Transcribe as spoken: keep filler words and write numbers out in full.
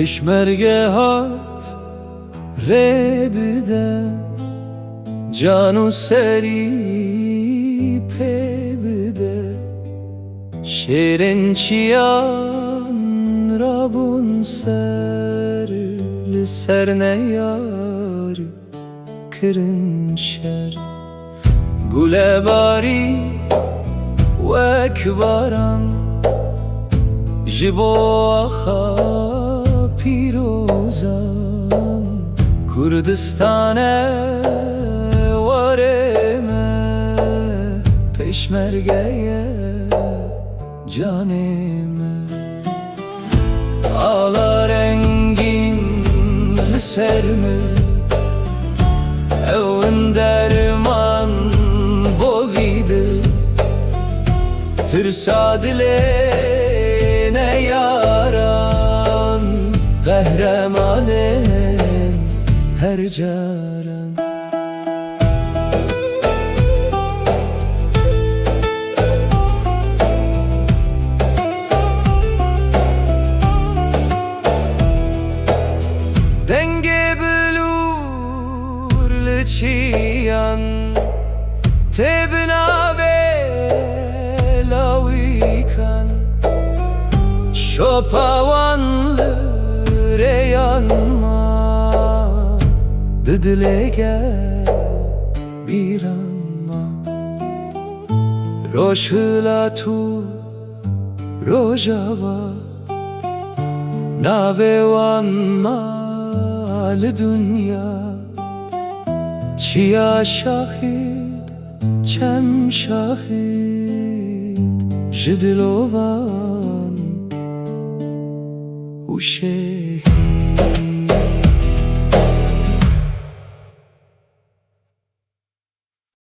Pêşmerge hat rê bide, can û serî pê bide. Şêrên çiyan rabûn ser, li ser neyar kirin şer. Gule barî wek baran ji bo axa pîrozan. Kurdistan e warê me, pêşmerge ye canê me. Ala rengîn li ser min, ew in derman bo vî dil. Tirsa dilê neyaran, qehremanên her caran. Dengê bilûr li çiyan tê bi navê lawîkan. Şopa wan li rêyan ma, di dilê gel bîran ma. Rojhilat û Rojava, navê wan ma li dinya. Çiya şahid, çem şahid ji dilovan û şehîd.